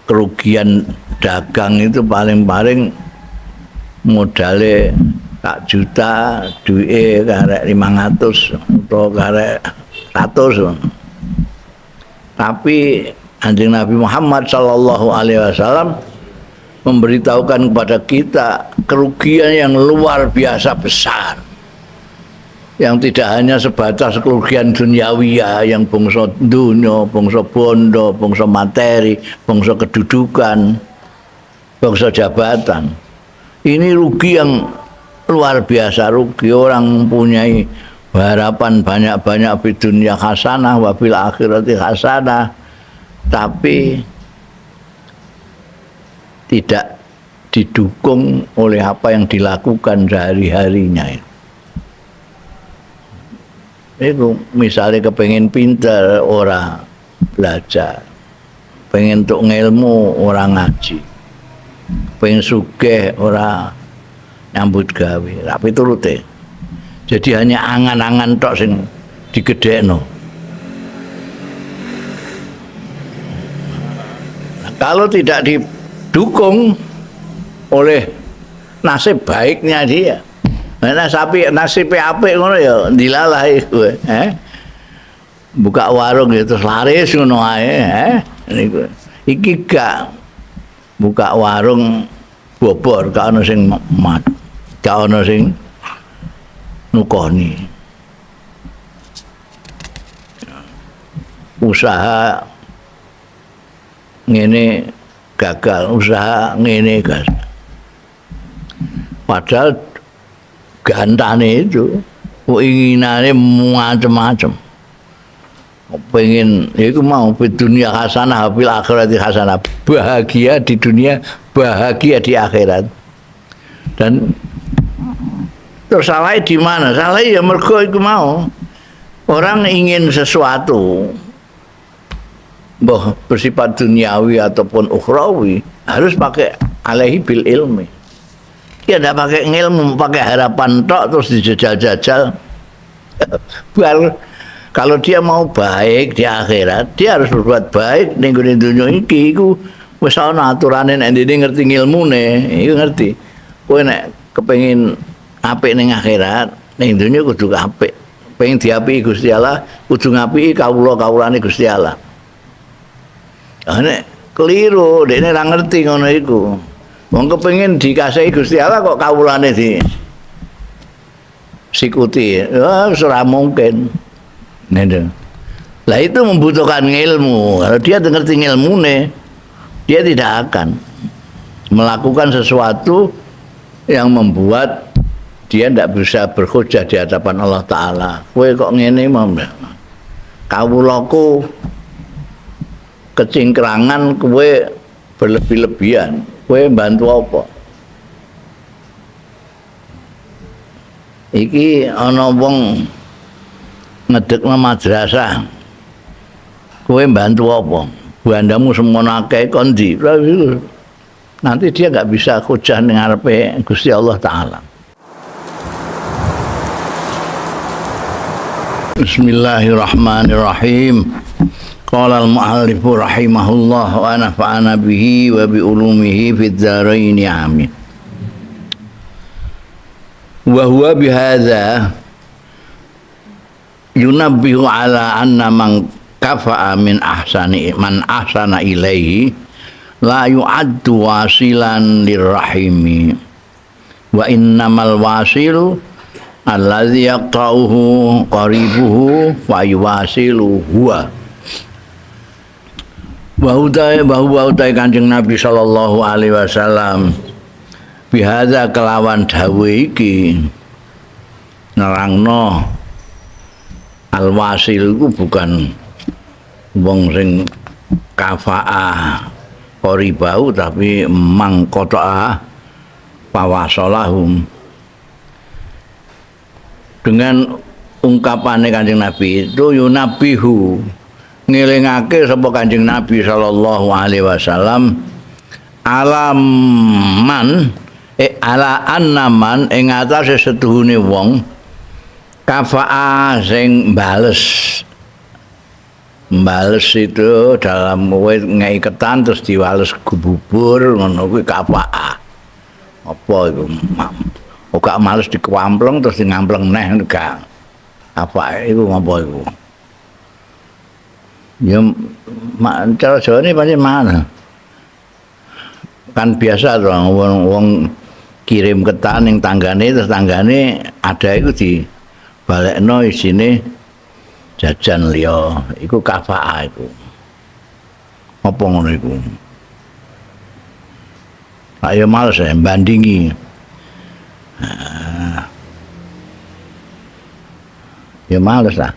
Kerugian dagang itu paling-paling modale sak juta, duwike karek 500 atau karek 100. Tapi Kanjeng Nabi Muhammad sallallahu alaihi wasallam memberitahukan kepada kita kerugian yang luar biasa besar, yang tidak hanya sebatas kerugian duniawi ya, yang bangsa dunia, bangsa bondo, bangsa materi, bangsa kedudukan, bangsa jabatan. Ini rugi yang luar biasa rugi. Orang mempunyai harapan banyak-banyak di dunia hasanah wa fil akhirati hasanah, tapi tidak didukung oleh apa yang dilakukan sehari-harinya. Itu misalnya kepengen pinter ora belajar, pengen untuk ngilmu ora ngaji, pengen sugih ora nyambut gawe, tapi turute. Jadi hanya angan-angan tok sing digedhekno. Nah, kalau tidak didukung oleh nasib baiknya dia. Nah, sapi nasib apik ngono ya dilalah iku, Buka warung ya terus laris ngono ae, Niku. Iki gak buka warung bobor, gak ono sing mat, gak ono sing nukoni. Usaha ngene gagal, usaha ngene gagal. Padahal gantane itu keinginane macam-macam. Pengen ya iku mau di dunia hasanah fil akhirati hasanah, bahagia di dunia, bahagia di akhirat. Dan terus salahnya di mana? Salahnya ya mergo iku mau. Orang ingin sesuatu boh bersifat duniawi ataupun ukhrawi harus pakai alaihi bil ilmi. Ya ndak pakai ngilmu, pakai harapan tok terus dijajal-jajal. Bar, kalau dia mau baik di akhirat, dia harus berbuat baik ning gone donya iki. Iku wis ana aturane nek ndene ngerti ngilmune, iku ngerti. Kowe nek kepengin apik ning akhirat, ning donya kudu apik. Pengen diapiki Gusti Allah, kudu ngapiki kawula-kawulane Gusti Allah. Lah nek keliru, dekne ora ngerti ngono iku. Wong kepengin dikasihi Gusti Allah kok kawulane di sikuti. Wah, ora mungkin. Nende. Lah itu membutuhkan ilmu. Kalau dia ngerti ilmune, dia tidak akan melakukan sesuatu yang membuat dia tidak bisa berhujjah di hadapan Allah Ta'ala. Kowe kok ngene, Mam? Kawulaku kecingkrangan, kowe berlebih-lebihan. Kowe bantu apa? Iki ana wong ngedekno madrasah. Kowe bantu apa? Bandamu semono akeh kon ndi? Nanti dia nggak bisa hujah ning ngarepe Gusti Allah Ta'ala. Bismillahirrahmanirrahim. Qala al-mu'allif rahimahullah wa nafa'ana bihi wa bi ulumihi fid dharain amin. Wa huwa bihadza yunabbihu ala anna man kafa'a min ahsani man ahsana ilaihi la yu'addu wasilan lirrahimi wa innamal wasilu alladzi yaqta'uhu qaribuhu wa yuwasilu huwa. Wa huwa Kanjeng Nabi sallallahu alaihi wasallam bihadza kelawan dawuh iki nerangno alwasil iku bukan wong sing kafaah qaribau tapi mangqata'a pawasalahum. Dengan ungkapane Kanjeng Nabi itu yunabihu ngelingake sapa Kanjeng Nabi sallallahu alaihi wasallam alaman ala annaman ing atase setuhune wong kafa'a sing bales Mbales itu dalam kowe ngei ketan terus diwales bubur ngono kuwi kafaah. Apa iku? Gak males dikuampleng terus di ngampleng neh gak. Apa iku ngapa iku? Ya cara Jawane pancen mana? Kan biasa to wong kirim ketan ning tanggane terus tanggane ada iku dibalekno isine jajan liya, iku kafaah iku. Apa ngono iku? Ayo males ya bandingi. Ya males lah.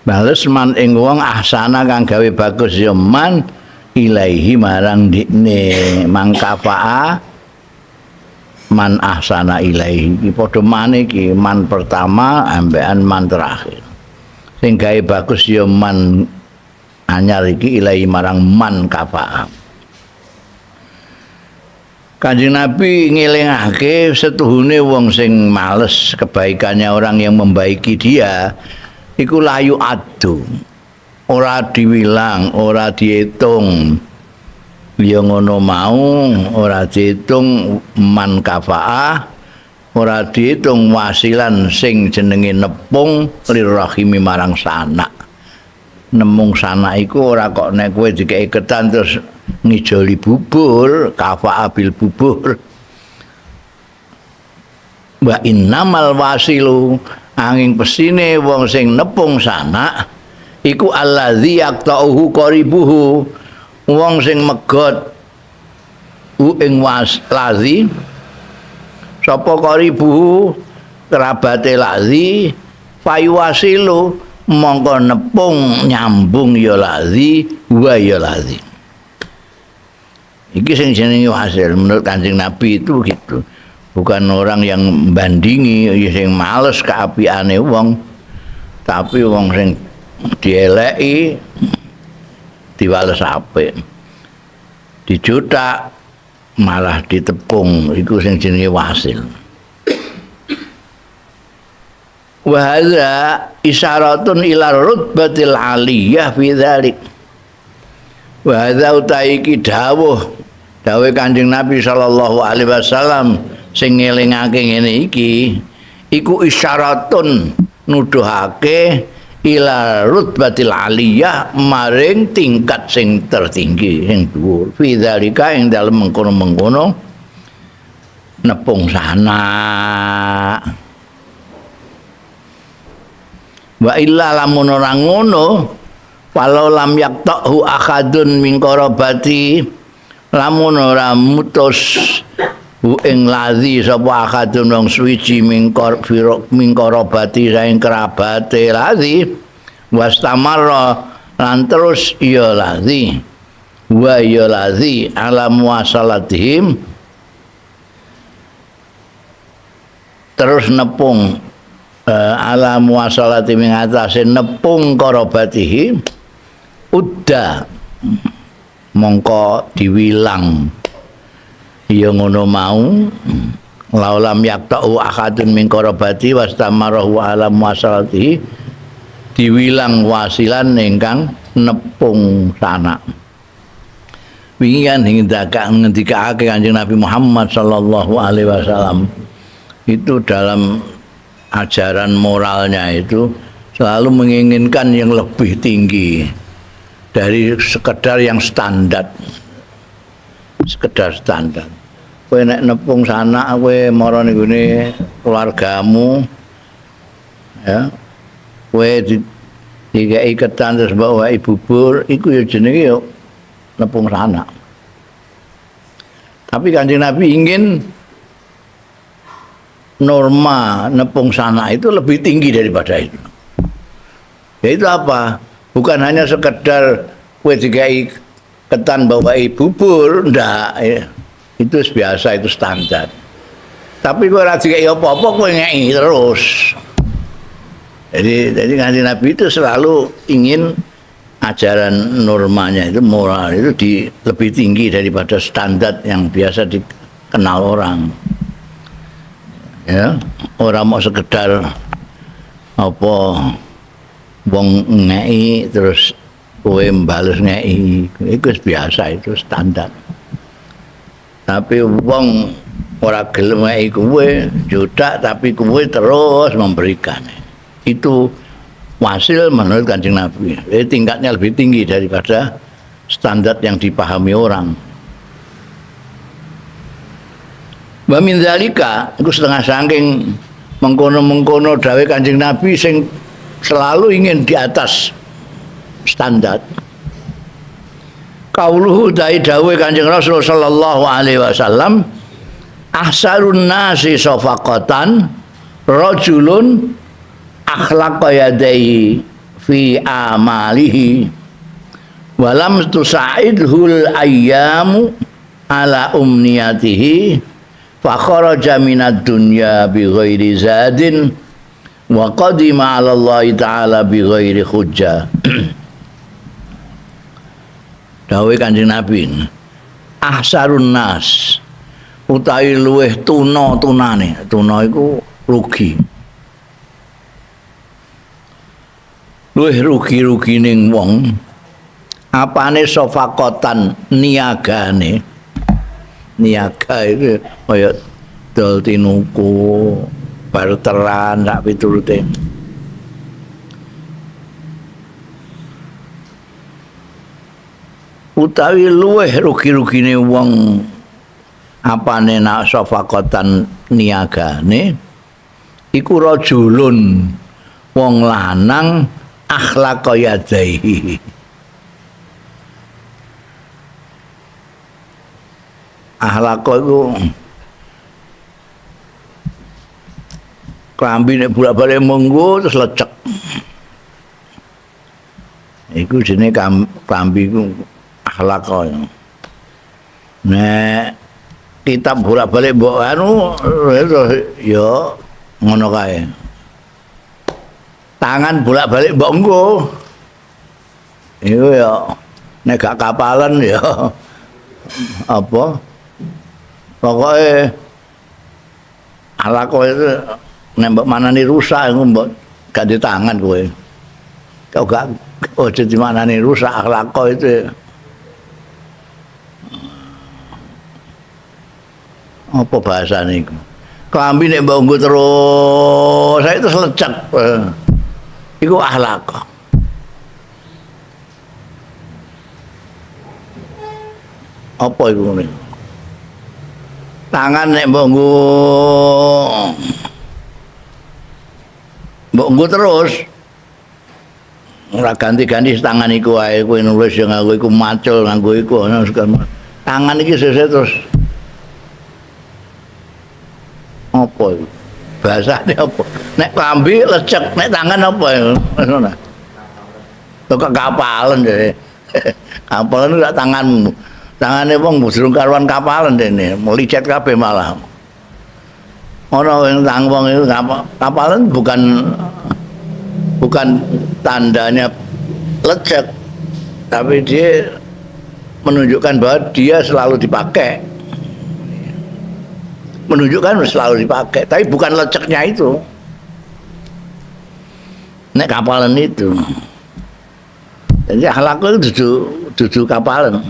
Males man ing wong ahsana kang gawe bagus ya man ilaihi marang dikne mangkafaa man ahsana ilaihi. Iki padha mane iki man pertama ambekan man terakhir. Sing gawe bagus ya man anyar iki ilaihi marang man kafaa. Kanjeng Nabi ngelingake setuhune wong sing males kebaikannya orang yang membaiki dia iku layu adu. Ora diwilang, ora diitung. Ya ngono mau, ora diitung man kafaah, ora diitung wasilan sing jenenge nepung lirahimi marang sanak. Nemung sanak iku ora kok nek kowe dikeki ketan terus ngijoli bubur, kafaah bil bubur. Wa innamal wasilu angin pesine wong sing nepung sanak iku allazi yaqta'uhu qaribuhu, wong sing megot u ing lazi sapa qaribuhu kerabate lazi fayuwasilu mongko nepung nyambung ya lazi wa ya lazi. Iki sing jenenge wasil menurut Kanjeng Nabi itu gitu. Bukan orang yang bandingi sing males keapiane wong, tapi wong sing dieleki diwales apik, dijutak malah ditepung, iku sing jenenge wasil. Wa hadza isyaratun ila rutbatil aliyah fi dzalik. Wa hadza utaiki dawuh dawuh Kanjeng Nabi sallallahu alaihi wasallam sing ngelingake ngene iki iku isyaratun nuduhake ila rutbatil aliyah maring tingkat sing tertinggi sing dhuwur fi dzalika ing dalem mengkono-mengkono nepung sanak. Wa illa lamun ora ngono walau lam yaqtahu ahadun min qarabati lamun ora mutus hu ing lazi sapa ahadun wong suwiji mingkor min qarabati saing kerabate lazi wastamarra lan terus ya lazi wa ya lazi ala muasalatihim terus nepung ala muasalati ing atase nepung qarabatihi uda mongko diwilang ya ngono mau laulam yaqta'u ahadun min qarabati wastamarahu ala muasalatihi diwilang wasilan ingkang nepung sanak. Wingi kan ngendikake Kanjeng Nabi Muhammad sallallahu alaihi wasallam itu dalam ajaran moralnya itu selalu menginginkan yang lebih tinggi dari sekedar yang standar. Sekedar standar. Kowe nek nepung sanak kowe mara ning gone keluargamu ya. Kowe dikeki ketan terus mbok wae bubur iku ya jenenge ya nepung sanak. Tapi Kanjeng Nabi ingin norma nepung sanak itu lebih tinggi daripada itu. Yaitu apa? Bukan hanya sekedar kowe dikai ketan bawa bubur, ndak ya. Itu biasa, itu standar. Tapi kowe ora dikai apa-apa kowe ngeki terus. Jadi Kanjeng Nabi itu selalu ingin ajaran normanya itu moral itu lebih tinggi daripada standar yang biasa dikenal orang. Ya, orang mau sekedar apa Wong ngeki terus kowe mbales ngeki, iku wis biasa, itu standar. Tapi wong ora gelem ngeki kowe, judak tapi kowe terus memberikan. Itu wasil menurut Kanjeng Nabi. Jadi tingkatnya lebih tinggi daripada standar yang dipahami orang. Wa min dzalika iku setengah saking mengkono-mengkono dawuh Kanjeng Nabi sing selalu ingin di atas standar. Kauluhu dai dawuh Kanjeng Rasul sallallahu alaihi wasallam, ahsarun nasi shafaqatan rajulun akhlaqa yadayhi fi amalihi walam tusaidhul ayyamu ala umniyatihi fa kharaja minad dunya bi ghairi zadin wa qadima 'ala Allah ta'ala bi ghairi hujjah. Dawuh Kanjeng Nabi, ahsarun nas utawi luweh tuna tunane, tuna iku rugi. Luwih rugi-rugi ning wong apane sofaqatan niagane. Niaga itu kaya dol tinuku, barteran sak piturute. Utawi luwih rugi-rugine wong apane nak sofaqatan niagane iku rajulun wong lanang akhlaqa yadaihi. Akhlaq iku klambi nek bolak-balik monggo terus lecek. Iku jenenge klambi iku akhlaq. Nek kitab bolak-balik mbok anu ya ngono kae. Tangan bolak-balik mbok nggo. Iku ya nek gak kapalan ya apa? Pokoke alako itu nek mbok manani rusak iku mbok ganti tangan kowe. Kok gak ojo dimanani rusak akhlako itu. Apa bahasane iku? Klambi nek mbok nggo terus, saya terus lecek. Iku akhlak. Apa iku ngene? Tangan nek mbok nggo terus. Ora ganti-ganti tangan iku wae, kowe nulis ya nganggo iku, macul nganggo iku, tangan iki sesuk terus. Apa iku? Bahasane apa? Nek klambi lecek, nek tangan apa ya? Ngono. Kok kapalan jare. Kapalan ora tanganmu. Tangane wong durung karuan kapalan dene, melicet kabeh malah. Ana wong tang wong iku kapalan bukan tandanya lecek, tapi dia menunjukkan bahwa dia selalu dipakai. Menunjukkan selalu dipakai, tapi bukan leceknya itu. Nek kapalan itu. Jadi akhlak itu dudu kapalan.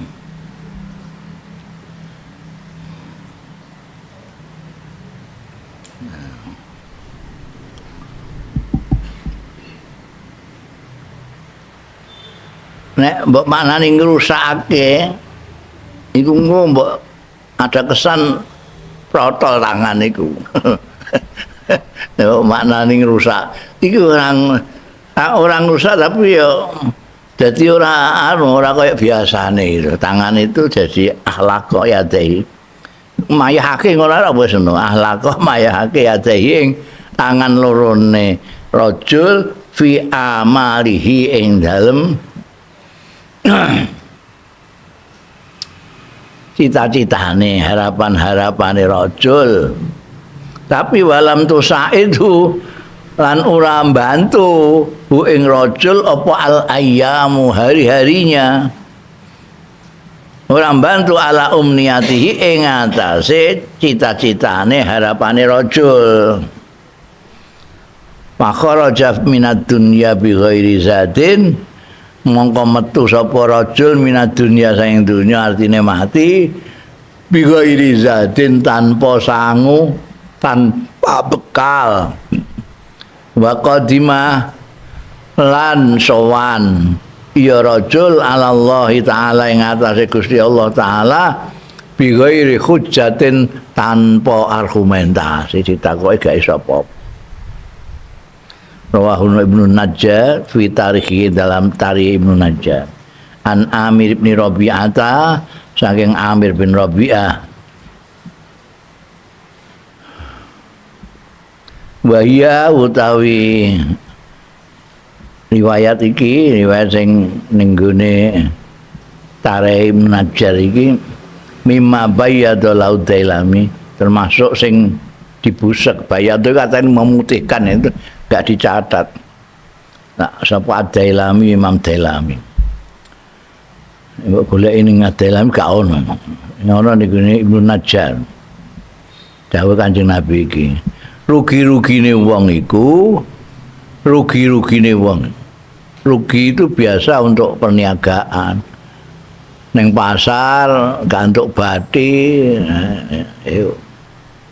Nek mbok maknani ngrusakake iku engko mbok ada kesan protol tangan iku. Nek maknani ngrusak iku orang ngrusak tapi ya dadi ora anu, ora kaya biasane gitu. Tangan itu jadi akhlak ya dai. Mayahake ngono ora wis ngono. Akhlak mayahake ya dai ing tangan lorone rajul fi amalihi ing dalem cita-citane, harapan-harapane rajul. Tapi walam tusaidu lan ora mbantu hu ing rajul apa al ayyamu hari-harinya. Ora mbantu ala umniyatihi ing atase cita-citane, harapane rajul. Fa kharaja minad dunya bi ghairi zadin, mongko metu sapa rajul minad dunya saing dunya, artine mati, bi ghairi zadin tanpa sangu, tanpa bekal. Wa qadima lan sowan ya rajul ala Allah taala ing atase Gusti Allah taala bi ghairi hujjatin tanpa argumentasi, ditakoki gak iso apa-apa. Rawahu Ibnu Najjar fi tarikhi, dalam tarikh Ibnu Najjar. An Amir bin Rabi'ata, saking Amir bin Rabi'ah. Wa hiya utawi riwayat iki, riwayat sing ning gone Tarikh Ibnu Najjar iki mimma bayyada Dailami, termasuk sing dibusek. Bayyad itu katanya memutihkan, itu gak dicatat. Nah, sapa Dailami, Imam Dailami. Mbok golek ini Dailami gak ono. Ngono niku Ibnu Najjar. Dawuh Kanjeng Nabi iki, rugi-rugine wong iku, rugi-rugine wong. Rugi itu biasa untuk perniagaan. Neng pasar gak entuk bathi,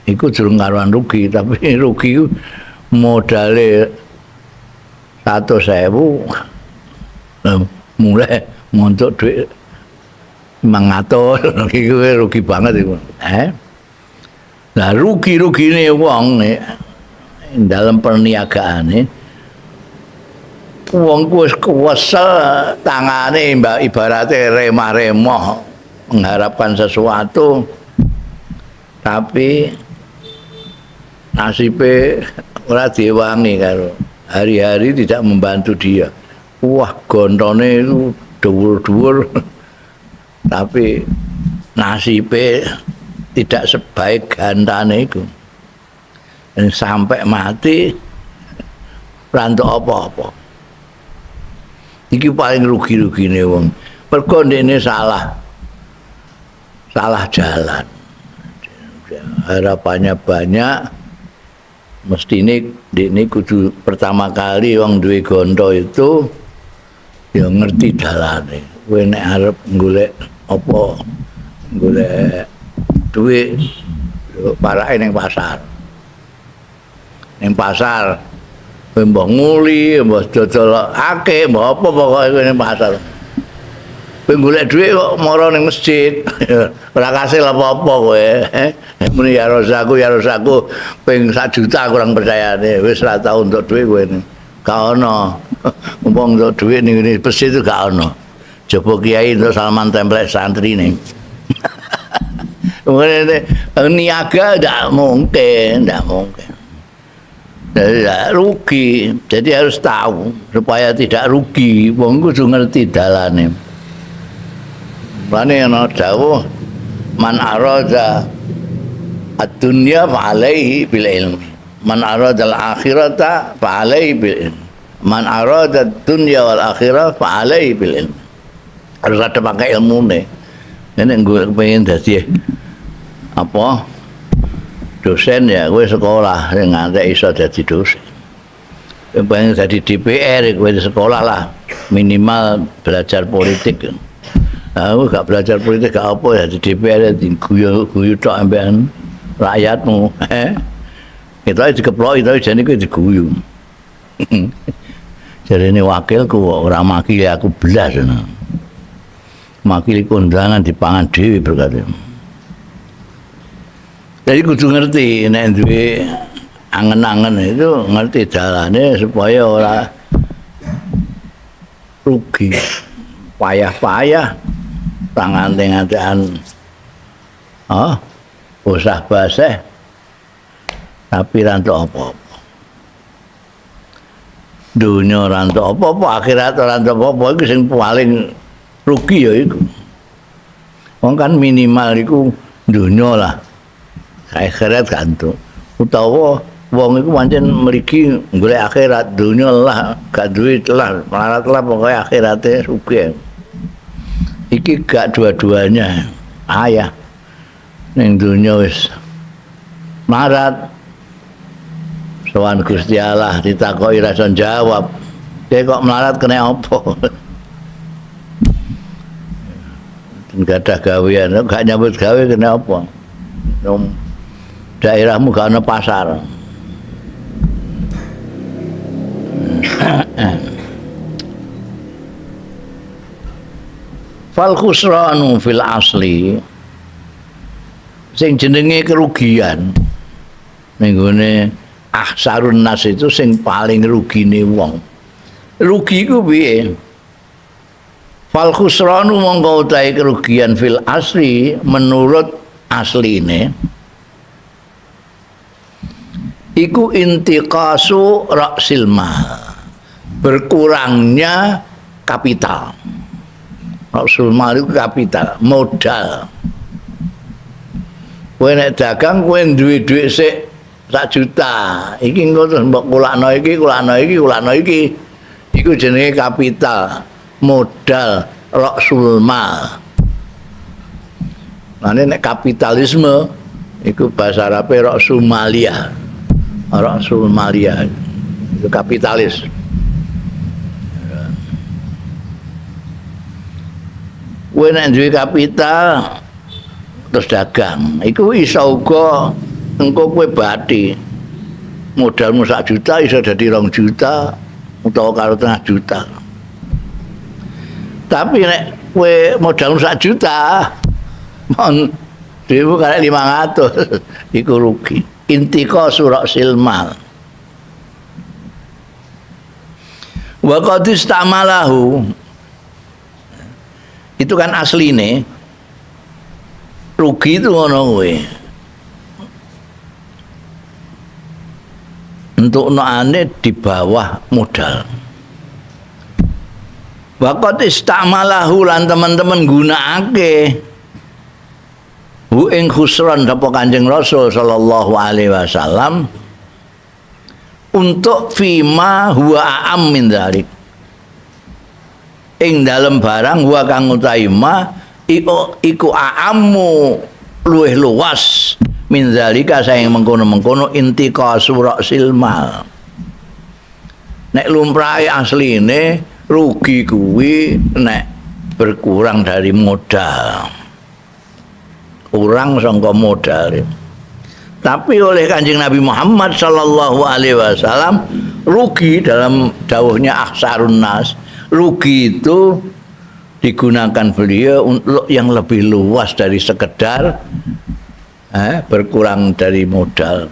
iku durung karuan rugi, tapi rugi iku modale 100.000 mulai ngontok duit 500, iku rugi banget iku. Nah, rugi-rugine wong nek dalam perniagaane, wong ku wis kuwesel tangane, mbak, ibarate remah-remoh mengharapkan sesuatu, tapi nasibe ora diwangi karo hari-hari tidak membantu dia. Wah, gontone itu dhuwur-dhuwur, tapi nasibe tidak sebaik gantane iku. Dan sampai mati ora entuk apa-apa. Iki paling rugi-rugine wong. Mergo ndekne salah. Salah jalan. Harapannya banyak, mestine ndekne kudu pertama kali wong duwe gonto itu ya ngerti dalane. Kowe nek arep golek apa, golek duit parake ning pasar. Ning pasar kowe mbok nguli, mbok dodol akeh, mbok apa, pokoke kowe ning pasar. Kowe golek dhuwit kok mara ning masjid. Ora kasil apa-apa kowe. Muni ya rozaku, ya rozaku ping 1 juta kurang percayane. Wis ora tau entuk dhuwit kowe. Gak ono. Wong entuk dhuwit ning ngene masjid itu gak ono. Coba kiai entuk salaman templek santri nih. Niaga ndak mungkin, ndak mungkin. Jadi ya, rugi. Jadi harus tahu supaya tidak rugi. Wong kudu ngerti dalane. Mulane ana dawuh man arada ad-dunya fa alaihi bil ilmi. Man arada al-akhirata fa alaihi bil ilmi. Man arada ad-dunya wal akhirah fa alaihi bil ilmi. Harus ada pakai ilmune. Nek gue pengen dadi apa? Dosen ya, kowe sekolah sing ngantek iso dadi dosen. Pengen dadi DPR, kowe sekolah lah, minimal belajar politik. Aku gak belajar politik gak apa ya di DPR diguyu-guyu tok ambekan rakyatmu. Kita dikeplok itu jane kowe diguyu. Jarene wakilku ora makili aku blas ngono. Makili kondangan dipangan dhewe berkate. Jadi kudu ngerti nek duwe angen-angen itu ngerti dalane supaya ora rugi. Payah-payah tangan-tangan oh, usah basah tapi ra entuk apa-apa. Dunya ora entuk apa-apa, akhirat ora entuk apa-apa, iku sing paling rugi ya iku. Wong kan minimal iku dunya lah. Akhirat gak entuk. Utawa wong iku pancen mriki golek akhirat, dunya lah gak duwe lah, melarat lah, pokoke akhirate sugih. Iki gak dua-duanya. Ayah ning dunya wis melarat. Sowan Gusti Allah ditakoki ra iso jawab. Dia kok melarat kena apa? Enggak ada gawean, gak nyambut gawe kena apa? Daerahmu gak ana pasar. Fal khusranu fil asli, sing jenenge kerugian ning gone ahsarun nas itu sing paling rugine wong. Rugi ku piye? Fal khusranu mongko utahe kerugian fil asli menurut asline iku intiqasu ra'sil mal, berkurangnya kapital. Ra'sul mal itu kapital, modal. Kowe nek dagang kowe duwe dhuwit sik 1 juta. Iki engko terus mbok kulakno iki, kulakno iki, kulakno iki. Iku jenenge kapital, modal, ra'sul mal. Nah, nek kapitalisme iku bahasa Arabe ra'sul maliyah. Ra'sul maliyah itu kapitalis. Kowe nek duwe kapital terus dagang, iku iso uga engko kowe bathi. Modalmu 1 juta iso dadi 2 juta utawa karo 0,5 juta. Tapi nek kowe modalmu 1 juta, mon dhewe karek 500, iku rugi. Intika sura'sil mal. Wa qad istamalahu, itu kan asline rugi itu ngono kuwi. Untuk noane di bawah modal. Wa qad istamalahu lan teman-teman gunakake hu ing khusran sapa Kanjeng Rasul sallallahu alaihi wasallam untuk fima huwa a'am min dzalik, ing dalem barang huwa kang utahe ma iku a'ammu luwih luas min dzalika saing mengkono-mengkono intiqasu ra'sil mal. Nek lumrahe asline rugi kuwi nek berkurang dari modal, kurang sangka modal. Tapi oleh Kanjeng Nabi Muhammad sallallahu alaihi wasallam rugi dalam dawuhnya aksarun nas, rugi itu digunakan beliau untuk yang lebih luas dari sekedar berkurang dari modal.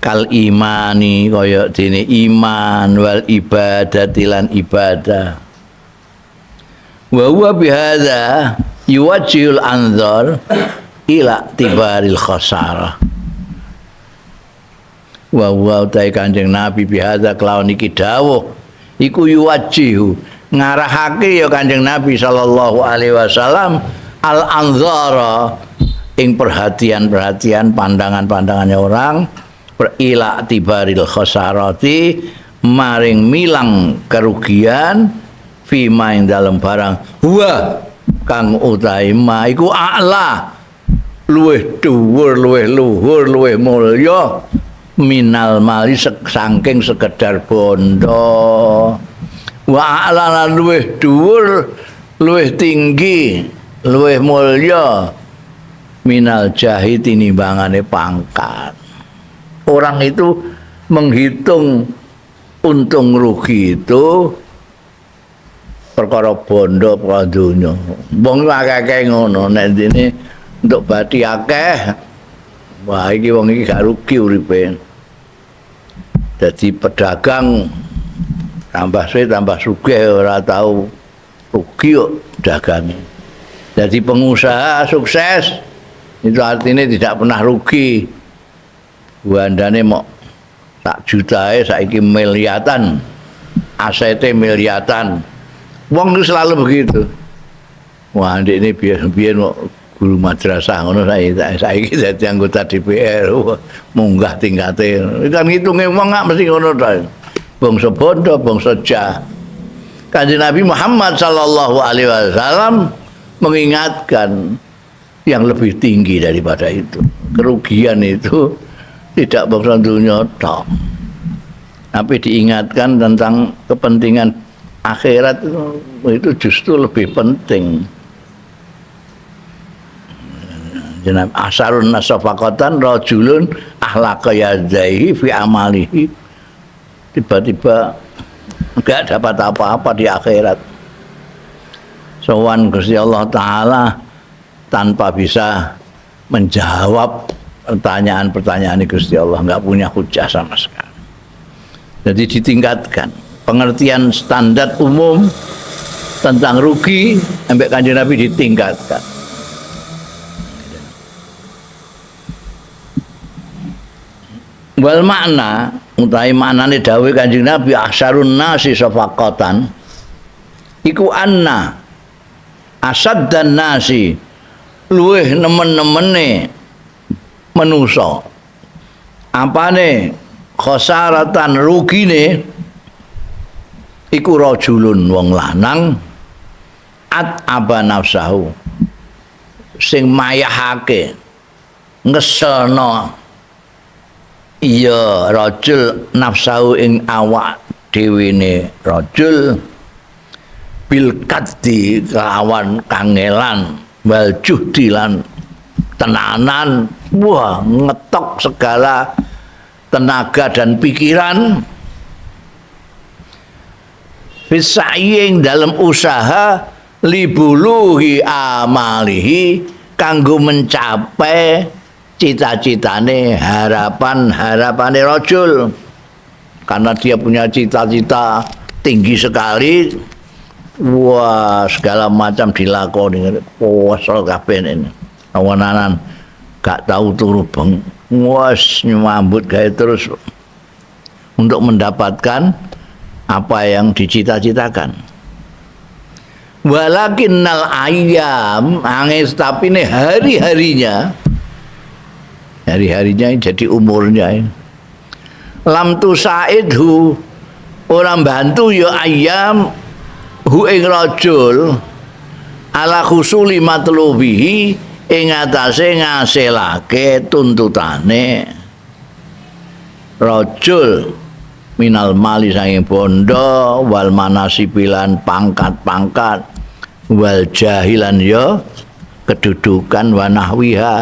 Kal imani kaya dene iman wal ibadati lan ibadah. Wa huwa bihadza yuwajjihul anzar ila tibaril khasarah. Wa huwa utai Kanjeng Nabi bihadza kelawan iki dawuh iku yuwajjihu ngarahake ya Kanjeng Nabi sallallahu alaihi wasallam al anzara ing perhatian-perhatian pandangan-pandangannya orang ila tibaril khasarati maring milang kerugian fi ma ing dalem barang huwa kang utahe ma iku a'la luwih dhuwur luwih luhur luwih mulya minal mali saking sekedar bondo. Wa a'la luwih dhuwur luwih tinggi luwih mulya minal jahi tinimbangane pangkat. Orang itu menghitung untung rugi itu perkara bondo perkara donya. Wong akeh-akeh ngono nek dene untuk bathi akeh, wah iki wong iki gak rugi uripe. Dadi pedagang tambah suwe tambah sugih ora tau rugi kok dagange. Dadi pengusaha sukses itu artinya tidak pernah rugi. Wandane mok sak jutae saiki miliatan, asete miliatan. Wong itu selalu begitu. Wah, ndek ini biyen mok guru madrasah ngono saiki dadi anggota DPR, munggah tingkate. Kan ngitunge wong gak mesti ngono ta. Bangsa bondo, bangsa jah. Kanjeng Nabi Muhammad sallallahu alaihi wasallam mengingatkan yang lebih tinggi daripada itu. Kerugian itu tidak bangsa dunia tok. Tapi diingatkan tentang kepentingan akhirat itu justru lebih penting. Jenab asarun nasafaqatan rajulun ahlaqa yadaihi fi amalihi. Tiba-tiba enggak dapat apa-apa di akhirat. Sowan Gusti Allah Ta'ala tanpa bisa menjawab pertanyaan-pertanyaan Gusti Allah, enggak punya hujah sama sekali. Jadi ditingkatkan pengertian standar umum tentang rugi sampai Kanjeng Nabi ditingkatkan. Wal makna utawi maknane dawuh Kanjeng Nabi ahsarun nasi safaqatan iku anna asaddan nasi luwih nemen-nemene manusa apane khosaratan rugine iku rajulun wong lanang at aba nafsahu sing mayahake ngeselno iya rajul nafsahu ing awak dhewene rajul bil kaddi kelawan kangelan wal juhdi lan tenanan, wah ngetok segala tenaga dan pikiran fisa'ing dalam usaha libuluhi amalihi kanggo mencapai cita-citane, harapan-harapane rajul. Karena dia punya cita-cita tinggi sekali, wah segala macam dilakoni, kesel kabeh ini. Awanan gak tahu turu beng, wah nyambut gawe terus untuk mendapatkan apa yang dicita-citakan. Walakinnal ayam angis tapi ini hari-harinya, hari-harinya jadi umurnya. Lam tusaidhu orang bantu ya ayam hu ing rajul ala khusuli matlubihi ing atase ngasilake tuntutane rajul minal mali saking bondo wal manasibilan pangkat-pangkat wal jahilan ya kedudukan wa nahwiha.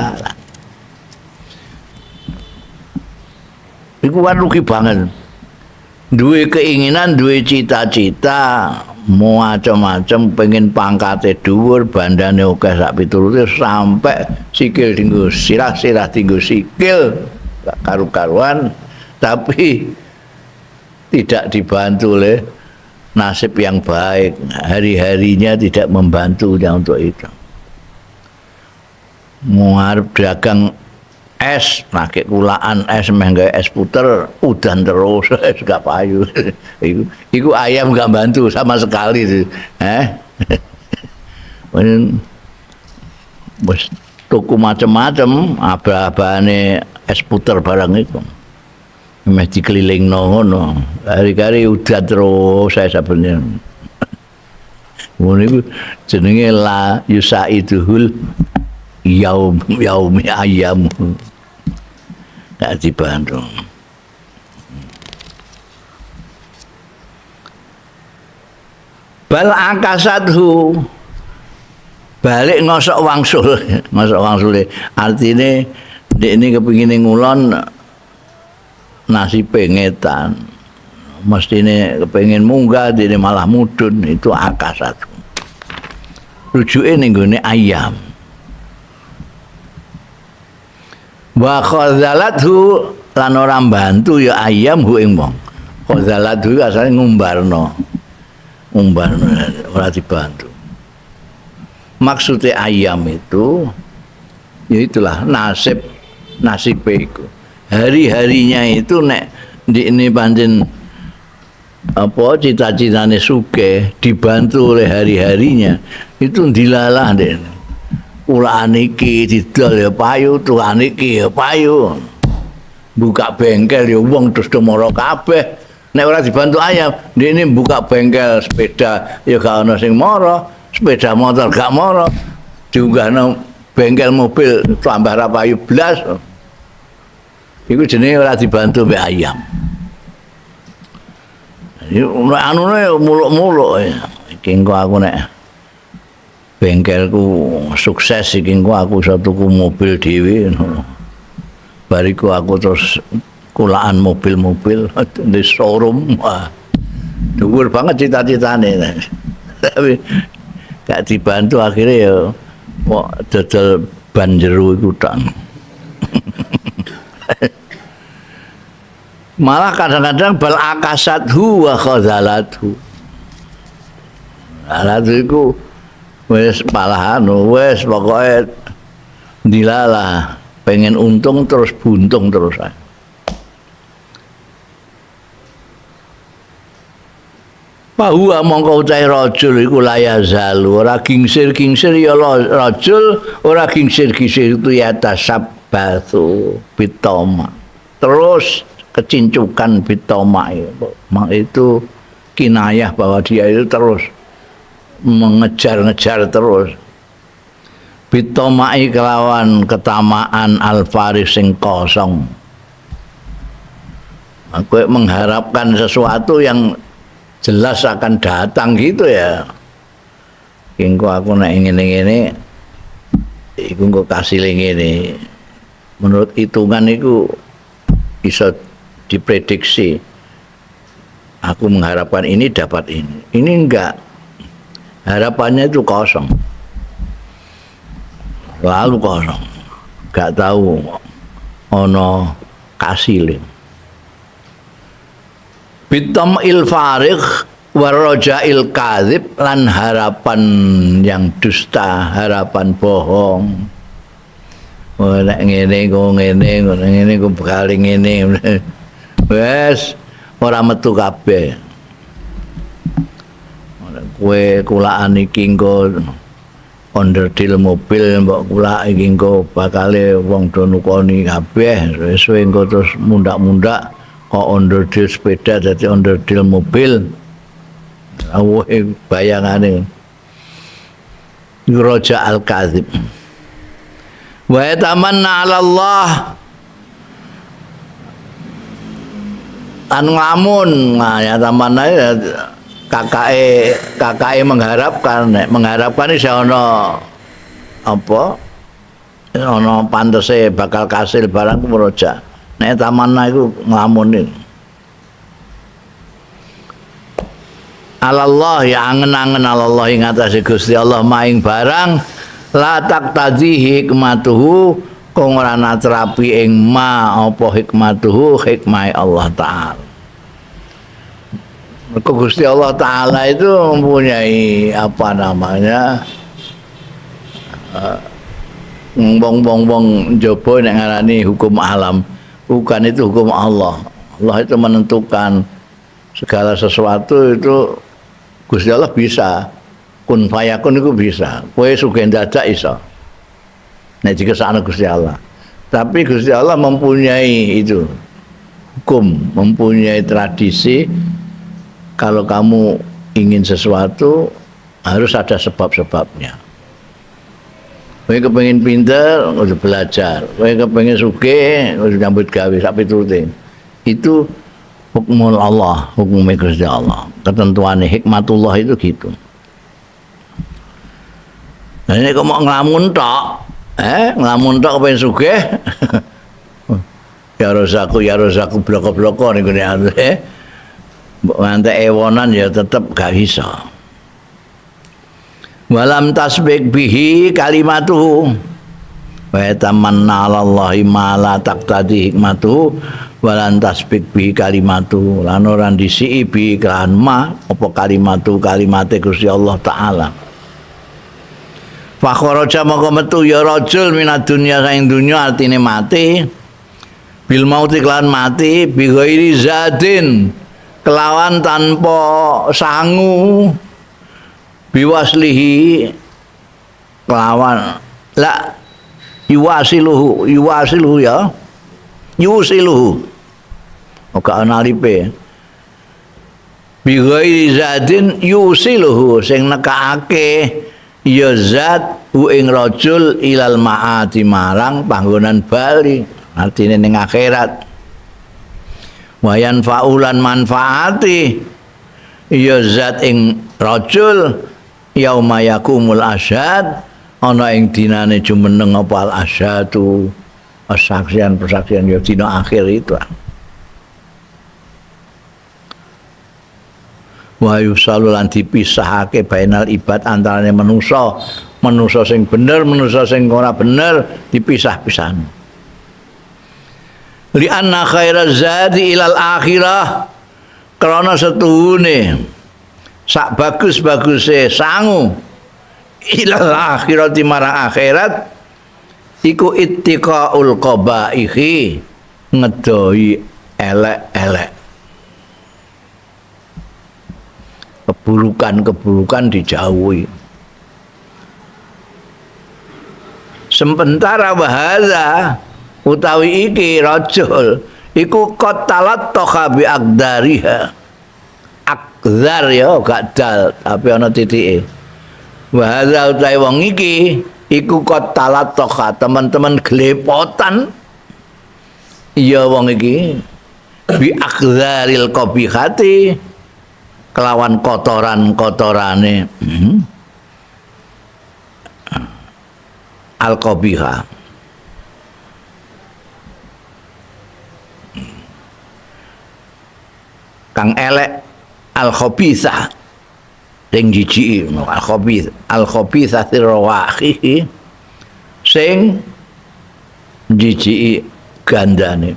Iku kan rugi banget. Duwe keinginan, duwe cita-cita, macam-macam, pengen pangkate dhuwur, bandane akeh sak piturute sampai sikil dinggo sirah, sirah dinggo sikil, gak karu-karuan, tapi tidak dibantu oleh nasib yang baik. Hari-harinya tidak membantunya untuk itu. Ngarep dagang es, lagi kulaan es, meh gawe es puter, udan terus, es gak payu. Iku ayam gak bantu sama sekali. Wis tuku macem-macem, aba-abane es puter barang iku. Meh dikelilingno ngono. Hari-hari udan terus saya saben. Ngono iku jenenge la yusaiduhul yaum yaumi ayam. Gak dibantu. Bal akasathu balik ngosok wangsul, ngosok wangsule. Artine ndekne kepingine ngulon nasibe ngetan. Mestine kepengin munggah dene malah mudhun, itu akasathu. Rujuke ning gone ayam. Wa khazalathu lan ora mbantu ya ayam hu ing wong. Khazalathu asale ngumbarno. Ngumbarno ora dibantu. Maksudnya ayam itu ya itulah nasib, nasibe iku. Hari-harinya itu nek ndikne pancen apa cita-citane sugih dibantu oleh hari-harinya itu ndilalah ndekne. Ulaan iki didol ya payu, tuan iki ya payu. Buka bengkel ya wong terus do mara kabeh. Nek ora dibantu ayam, ndekne buka bengkel sepeda ya gak ana sing mara, sepeda motor gak mara. Diunggahno bengkel mobil tambah ra payu blas. Iku jenenge ora dibantu mbek ayam. Nek anune muluk-muluk iki engko aku nek bengkelku sukses iki engko aku iso tuku mobil dhewe. Bariku aku terus kulaan mobil-mobil di showroom. Wah, dhuwur banget cita-citane. Tapi gak dibantu akhirnya ya kok dodol ban jero iku tok. Malah kadang-kadang bal akasathu wa khazalathu. Alat iku wis malah anu wis pokoke dilalah pengen untung terus buntung terus. Bahwa mongko utahe rajul iku layazalu ora gingsir-gingsir ya rajul ora gingsir-gingsir itu ya tasabbatsu bitoma. Terus kecincukan bitoma itu kinayah bahwa dia itu terus mengejar-ngejar terus. Bitomai kelawan ketamaan al-faris sing kosong. Aku mengharapkan sesuatu yang jelas akan datang gitu ya. Engko aku nek ngene-ngene iku engko kasile ngene. Menurut hitungan iku iso diprediksi. Aku mengharapkan ini dapat ini. Ini enggak. Harapannya itu kosong. Lalu kosong. Enggak tahu ono kasile. Bitamil farigh waraja'il kadzib lan harapan yang dusta, harapan bohong. Oh, nek ngene kok ngene, ngene kok bakal ngene. Wes ora metu kabeh. Kowe kulaan iki engko onderdil mobil mbok kulak iki engko bakale wong do nukoni kabeh, suwe-suwe engko terus mundak-mundak kok onderdil sepeda dadi onderdil mobil. Awuhe bayangane. Raja al-kadzib. Wa yatamanna 'ala Allah an nglamun. Nah, ya tamanna kakake mengharapkan, nek mengharapkan iso ana apa? Ana pantese bakal kasil barang ku roja. Nek tamanna iku nglamun. Allah ya angen-angen Allah ing atase Gusti Allah maing barang la taqtadi hikmatuhu kang ora natrapi ing ma apa hikmatuhu hikmah Allah Ta'ala. Mergo Gusti Allah Ta'ala itu mempunyai apa namanya wong-wong njaba nek ngarani hukum alam, bukan itu hukum Allah. Allah itu menentukan segala sesuatu itu Gusti Allah bisa. Kun fayakun itu bisa. Kowe sugih dadak iso. Nek dikesakno Gusti Allah. Tapi Gusti Allah mempunyai itu hukum, mempunyai tradisi. Kalau kamu ingin sesuatu harus ada sebab-sebabnya. Kowe kepengin pinter kudu belajar, kowe kepengin sugih kudu nyambut gawe sak piturute. Itu hukumul Allah, hukumnya Gusti Allah. Ketentuane hikmatullah itu gitu. Nah ini kok mau nglamun tok, nglamun tok kepengin sugih. Ya rozaku bloko-bloko niku nek mbok ngantek ewonan ya tetep gak iso. Walam tasbik bihi kalimatuhu wa yatamanna 'alallahi ma la taqtadi hikmatuhu walan tasbik bihi kalimatuhu lan ora disiki bi kelan ma apa kalimatu kalimate Gusti Allah Ta'ala. Fa kharaja moko metu ya rajul minad dunya saing dunya artine mati bil mauti kelan mati bi ghairi zadin kelawan tanpa sangu biwaslihi kelawan la yuwasiluhu yuwasiluhu ya yusiluhu oga ana alipe bi ghairi zadin yusiluhu sing nekake ya zat hu ing rajul ilal maati marang panggonan bali artine ning akhirat. Wayan faulan manfaati ya zat ing rajul yauma yakumul asyad ana ing dinane jumeneng apa al asyadu persaksian-persaksian ya dina akhir itu. Wa yusalu lan dipisahake bainal ibad antarane manusa, manusa sing bener, manusa sing ora bener dipisah-pisahan. Li anna khairaz zadi ilal akhirah krana setuhune sak bagus-baguse sangu ilal akhirati marang akhirat iku ittiqaul qabaihi ngedoi elek-elek, keburukan-keburukan dijauhi. Sementara bahasa utawi iki rajul iku qatalat toha bi aqdariha. Aqdar ya gak dal tapi ana titike. Wa hadza utawi wong iki iku qatalat toha teman-teman glepotan ya wong iki bi aqdaril qabihati kelawan kotoran-kotorane al qabiha. Kang elek al khabithah sing jijiki al khabith al khabithah rawahihi sing jijiki gandane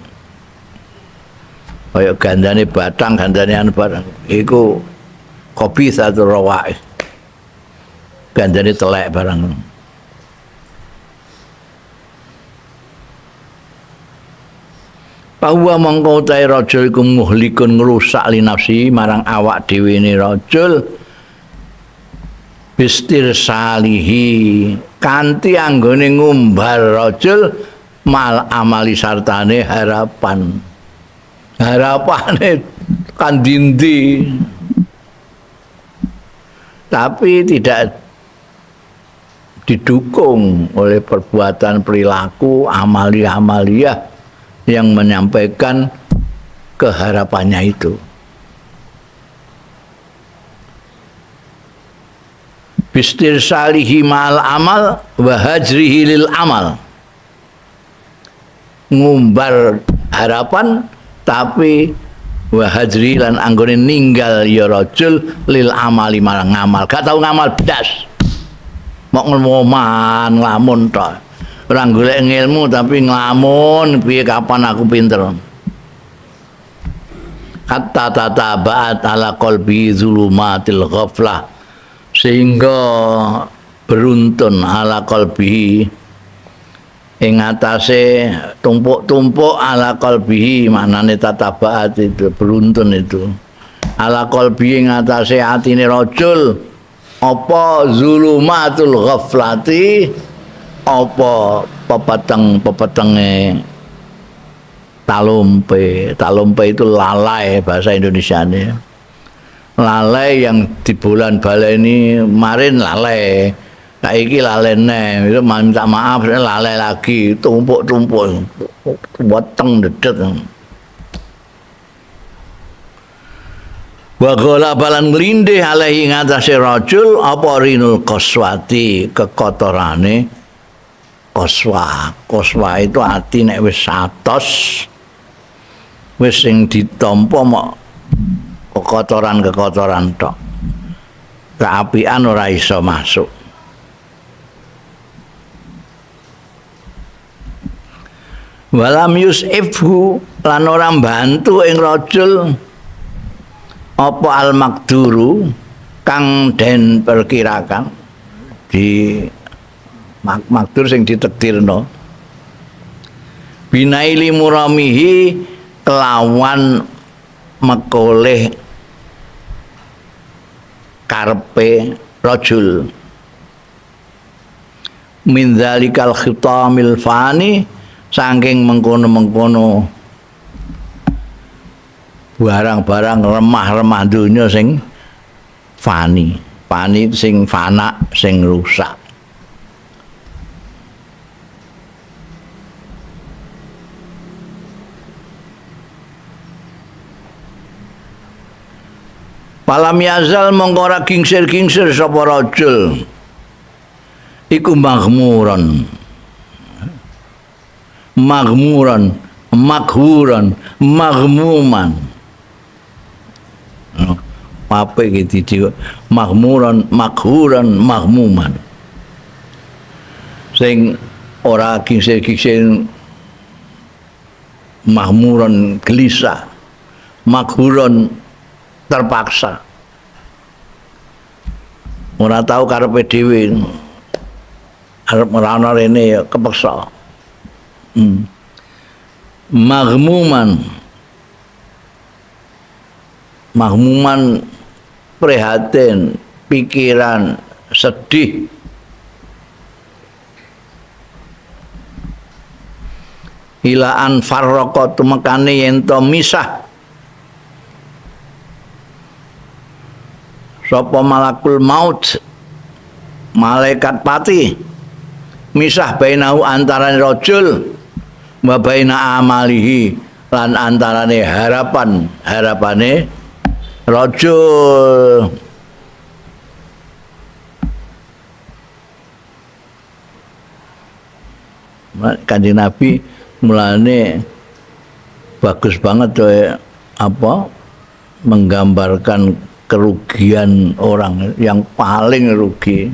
kaya gandane batang gandane anu barang iku khabithah rawahih gandane telek barang. Bahwa mongko utahe rajul iku muhlikun ngrusak li nafsi marang awak dhewe ne rajul bistir salihi kanthi anggone ngumbar rajul mal amali sartane harapan harapane kan dindi tapi tidak didukung oleh perbuatan perilaku amali-amaliyah yang menyampaikan keharapannya itu. Bistir salihi ma'al amal wa hajrihi lil amal. Ngumbar harapan tapi wa hajri lan anggone ninggal ya rajul lil amali marang ngamal. Gak tau ngamal blas. Mok ngoman nglamun tok. Ora golek ngilmu tapi nglamun piye kapan aku pinter. Hatta tatabaat ala qalbi zulumatil ghaflah sehingga beruntun ala qalbi ing atase tumpuk-tumpuk ala qalbi maknane tatabaat itu beruntun itu ala qalbi ing atase atine rajul apa zulumatul ghaflati apa pepeteng-pepetenge talumpe. Talumpe itu lalai bahasa Indonesianya. Lalai yang di bulan baleni marin lalai. Saiki lalai neh, itu minta maaf lalai lagi, tumpuk-tumpuk weteng dedet. Wa ghala balan nglindih alaihi ngatasé rajul apa rinul qaswati kekotorane koswa. Koswa itu ati nek wis satos wis sing ditampa mok kekotoran-kekotoran tok. Keapian ora iso masuk. Walam yus'ifhu lan ora mbantu ing rajul apa al makduru kang den perkirakan di makdur sing ditakdirno binaili muramihi kelawan mekoleh karepe rajul min dzalikal khitamil fani saking mengkono-mengkono barang-barang remah-remah dunya sing fani, fani sing fana, sing rusak. Palam yazal mongko ora gingsir-gingsir sapa rajul iku maghmuran maghmuran makhuran maghmuman. Apik iki didi maghmuran makhuran maghmuman. Sing ora gingsir-gingsir maghmuran gelisah, makhuran terpaksa, ora tau karepe dhewe, arep ora ana rene ya kepeksa. Maghmuman, maghmuman prihatin, pikiran sedih. Ilaan farraqa tumekane yen to misah sapa malakul maut, malaikat pati, misah bainahu antarane rajul wa baina amalihi lan antarane harapan harapane rajul. Kanjeng Nabi mulane bagus banget tuh, apa menggambarkan kerugian orang yang paling rugi.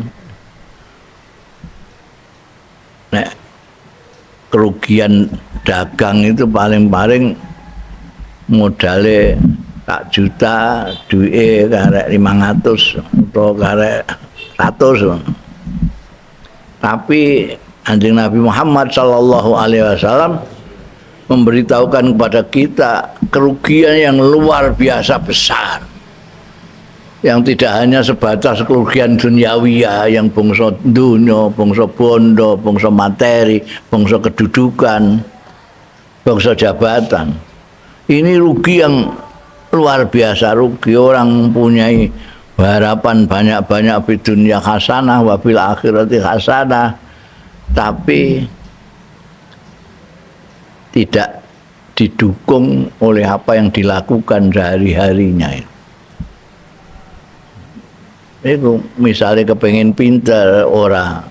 Nek kerugian dagang itu paling-paling modale tak juta, duwe karek 500 atau karek 100. Tapi Kanjeng Nabi Muhammad sallallahu alaihi wasallam memberitahukan kepada kita kerugian yang luar biasa besar, yang tidak hanya sebatas kerugian duniawi ya, yang bangsa dunia, bangsa bondo, bangsa materi, bangsa kedudukan, bangsa jabatan. Ini rugi yang luar biasa rugi. Orang mempunyai harapan banyak-banyak di dunia hasanah wa fil akhirati hasanah, tapi tidak didukung oleh apa yang dilakukan sehari-harinya. Itu misalnya kepengen pinter ora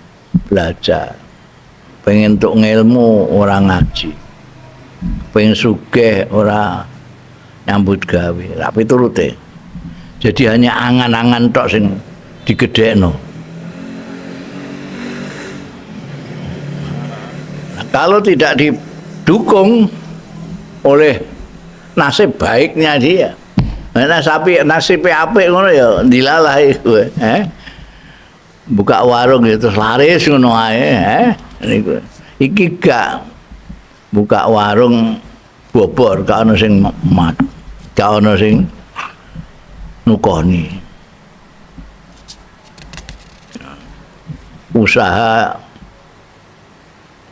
belajar, pengen untuk ngilmu ora ngaji, pengen sugih ora nyambut gawe, tapi turute. Jadi hanya angan-angan tok sing digedhekno. Nah, kalau tidak didukung oleh nasib baiknya dia, nah, nasib apik ngono ya dilalah iku, Buka warung ya terus laris ngono ae, Niku. Iki gak buka warung bobor, gak ono sing mat, gak ono sing nukoni. Usaha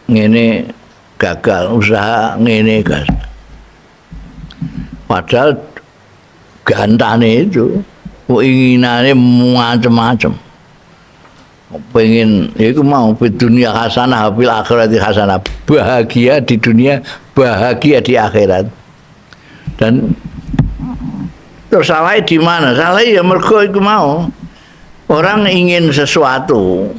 ngene gagal, usaha ngene gagal. Padahal gantane itu keinginane macam-macam. Pengen ya iku mau di dunia hasanah fil akhirati hasanah, bahagia di dunia, bahagia di akhirat. Dan terus salahnya di mana? Salahnya ya mergo iku mau. Orang ingin sesuatu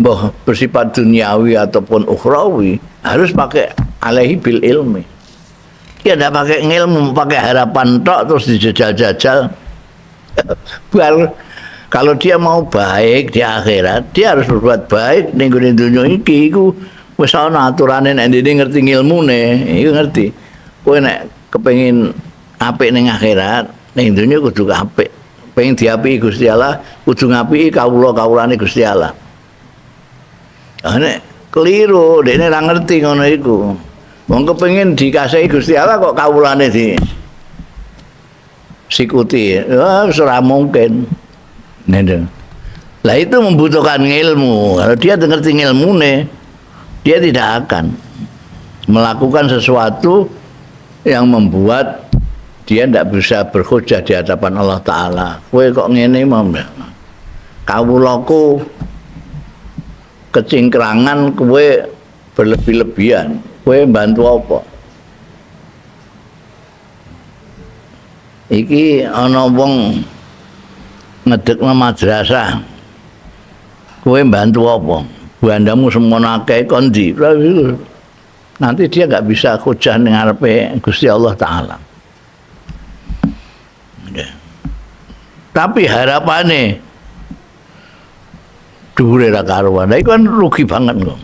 boh bersifat duniawi ataupun ukhrawi harus pakai alaihi bil ilmi. Dia tidak pakai ngilmu, pakai harapan tok terus dijajal-jajal. Kalau dia mau baik di akhirat, dia harus berbuat baik ning gone donya iki. Iku wis ana aturane, nek ndene ngerti ngilmune, iku ngerti. Kowe nek kepengin apik ning akhirat, ning donya kudu apik. Pengen diapiki Gusti Allah, kudu ngapiki kawula-kawulane Gusti Allah. Ah nek keliru, dekne ora ngerti ngono iku. Wong kepengin dikasihi Gusti Allah kok kawulane di sikuti. Wah, ora mungkin. Lah itu membutuhkan ilmu. Kalau dia ngerti ilmune, dia tidak akan melakukan sesuatu yang membuat dia tidak bisa berhujjah di hadapan Allah Ta'ala. Kowe kok ngene mau kawulaku kecingkrangan, kowe berlebih-lebihan, kowe bantu apa? Iki ana wong ngedekno madrasah. Kowe mbantu apa? Bandamu semono akeh kon ndi? Nanti dia nggak bisa hujah ning ngarepe Gusti Allah Ta'ala. Tapi harapane dhuwure ra karuan. Lah iku kan rugi banget kok.